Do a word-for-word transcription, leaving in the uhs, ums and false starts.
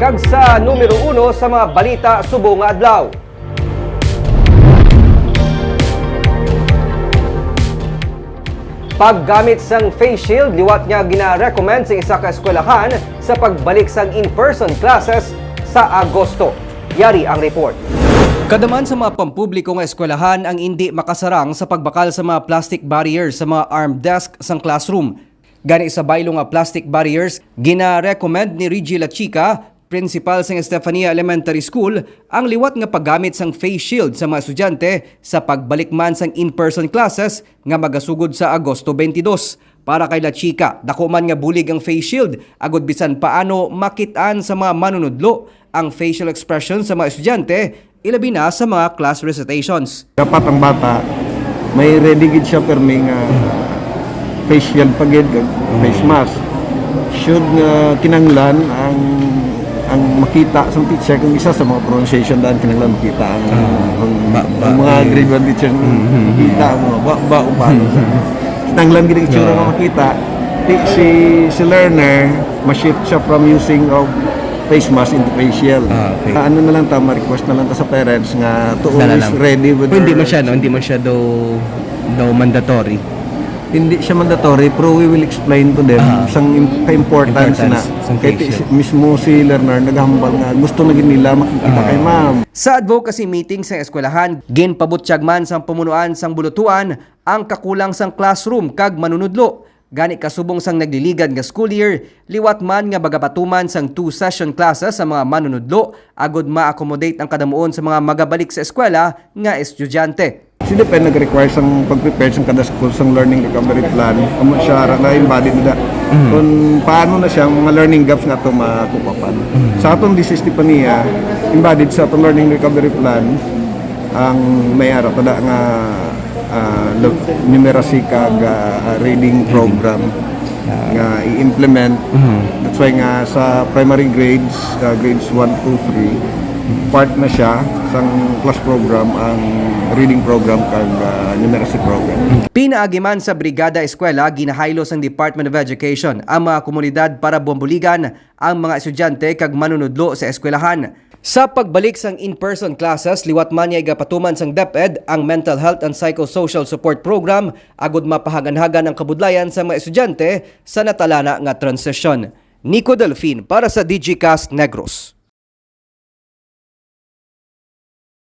Kag sa numero uno sa mga balita subong nga adlaw. Paggamit sang face shield liwat nga gina-recommend sa isa ka eskwelahan sa pagbalik sang in-person classes sa Agosto. Yari ang report. Kada man sa mga pampubliko nga eskwelahan ang indi makasarang sa pagbakal sa mga plastic barriers sa mga arm desk sang classroom. Gani sa baylo nga plastic barriers, gina-recommend ni Reggie Lachica, principal sang Estefania Elementary School, ang liwat nga paggamit sang face shield sa mga estudyante sa pagbalik man sang in-person classes nga magasugod sa Agosto twenty-two. Para kay Lachica, dako man nga bulig ang face shield, agud bisan paano makit-an sa mga manunudlo ang facial expression sa mga estudyante, ilabi na sa mga class recitations. Dapat ang bata may ready gid siya permi nga face shield pa gid, kag face mask. Should nga kinahanglan ang, ang makita sa teacher, kung isa sa mga pronunciation daan kinahanglan makita ang, Ah, ang, ba, ba, ang mga eh. Grade one teacher, Mm, mm, mm. Makita ang mga ba, ba, o ba. Kinahanglan gid ang itsura nga Ah. makita. Di, si, si learner, ma-shift siya from using of face mask into face shield. Ah, okay. Ano na lang ta, ma-request na lang ta sa parents nga to Dala always lang. Ready with Pero hindi their man siya, no? Hindi man siya daw, daw mandatory. Hindi siya mandatory, pero we will explain to them Ah. sang im-, ka-importance Importance na. Sang Kay face ti-, shield. Mismo si learner naghambal nga gusto na gid nila makikita Ah. kay ma'am. Sa advocacy meeting sa eskwelahan, ginpabutyag man sang pamunuan sang Bulutuan ang kakulang sang classroom kag manunudlo. Gani, kasubong sang nagliligad nga school year, liwat man nga magapatuman sang two-session classes ang mga manunudlo agud ma-accommodate ang kadamuon sa mga magabalik sa eskwela nga estudyante. Si DepEd nag-require sang pag-prepare sang kada school sang learning recovery plan. Amo siya ra na embodied na. Mm. Kung paano na siya ang mga learning gaps nga ato makupapan. Mm. Sa atong D C Estefania, embodied sa atong learning recovery plan ang may ara tada nga, ah, lu-, numeracy kag, ah, reading program Ah. nga i-implement. Mhm. That's why nga sa primary grades, ah, grades one, two, three, part na siya sang class program ang reading program kag, ah, numeracy program. Pinaagi man sa Brigada Eskwela, ginahaylo sang Department of Education ang mga komunidad para bubuligan ang mga estudyante kag manunudlo sa eskwelahan. Sa pagbalik sang in-person classes, liwat man nga igapatuman sang DepEd ang Mental Health and Psychosocial Support Program agud mapahaganhagan ang kabudlayan sa mga estudyante sa natalana nga transisyon. Nico Delfin para sa Digicast Negros.